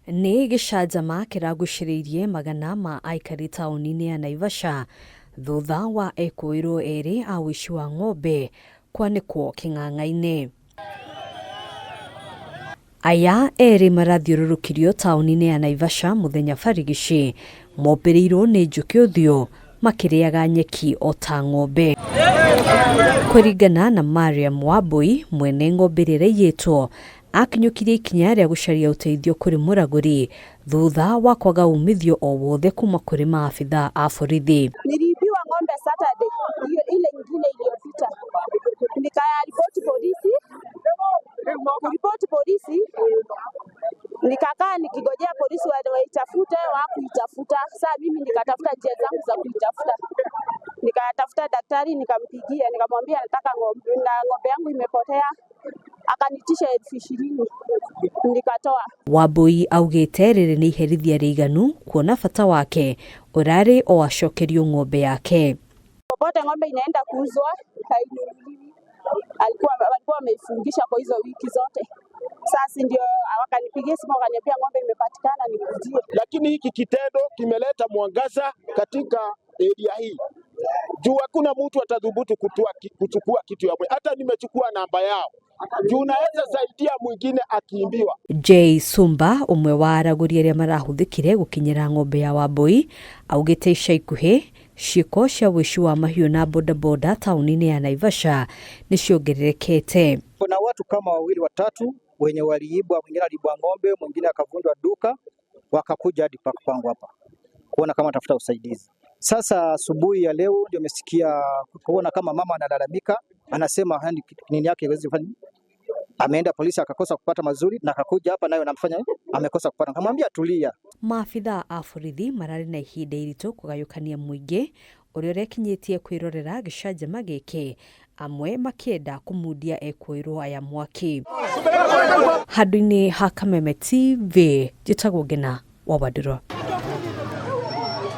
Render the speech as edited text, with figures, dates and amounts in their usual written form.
Nĩ gĩcanjama kĩragucĩrĩirie magana ma aikari taũni-inĩ ya Naivasha thutha wa ekũĩrwo erĩ a ũici wa ng'ombe kwanĩkwo kĩng'ang'a-inĩ. Aya erĩ marathiũrũrũkirio taũni-inĩ ya Naivasha mũthenya barigici mombĩrĩirwo nĩ njũkĩ ũthiũ makĩrĩaga nyeki o ta ng'ombe. Kũringana na Mariam Wambui, mwene ng'ombe ĩrĩa ĩraiyĩtwo, akinyũkirie ikinya rĩa gũcaria ũteithio kũrĩ mũragũri thutha wa kwaga umithio o wothe kuma kũrĩ maabitha a borithi. Niliibiwa ng'ombe Saturday hiyo ile nyingine iliyopita, nikaripoti polisi, kuripoti polisi, nikakaa nikigojea polisi waitafute, wakuitafuta. Saa mimi nikatafuta njia zangu za kuitafuta, nikatafuta daktari, nikampigia, nikamwambia nataka ng'ombe na ng'ombe yangu imepotea, akanitisha 20,000 nikatoa. Wambui augĩte rĩrĩ nĩ iherithia rĩiganu kuona bata wake ũrarĩ o acokerio ng'ombe yake. Popote ng'ombe inaenda kuuzwa hainunuliwi. Alikuwa walikuwa wameifungisha kwa hizo wiki zote. Sasa ndio wakanipigia simu wakaniambia ng'ombe imepatikana nikujie. Lakini hiki kitendo kimeleta mwangaza katika area hii juu hakuna mtu atadhubutu kuchukua kitu ya hata nimechukua namba yao juu naweza saidia mwingine akiimbiwa. J Sumba ũmwe wa aragũri arĩa marahũthĩkire gũkinyĩra ng'ombe ya Wambui augĩte ica ikuhĩ ciĩko cia ũici wa mahiũ na bodaboda taũni-inĩ ya Naivasha nĩ ciongererekete. Kuna watu kama wawili watatu wenye waliibwa, mwingine aliibwa ng'ombe, mwingine akavunjwa duka, wakakuja hadi kwangu hapa kuona kama tafuta usaidizi. Sasa asubuhi ya leo ndio nimesikia kuona kama mama analalamika, anasema hani nini yake haiwezi kufanya. Ameenda polisi akakosa kupata mazuri na akakuja hapa nayo namfanya amekosa kupata. Nikamwambia tulia. Maabitha a borithi mararĩ na ihinda iritũ kũgayũkania mũingĩ ũrĩa ũrekinyĩtie kwĩrorera gĩcanjama gĩkĩ, amwe makĩenda kũmundia ekũĩrwo aya mwaki. Handũ-inĩ ha Kameme TV, njĩtagwo Ngina wa Wandũrũ.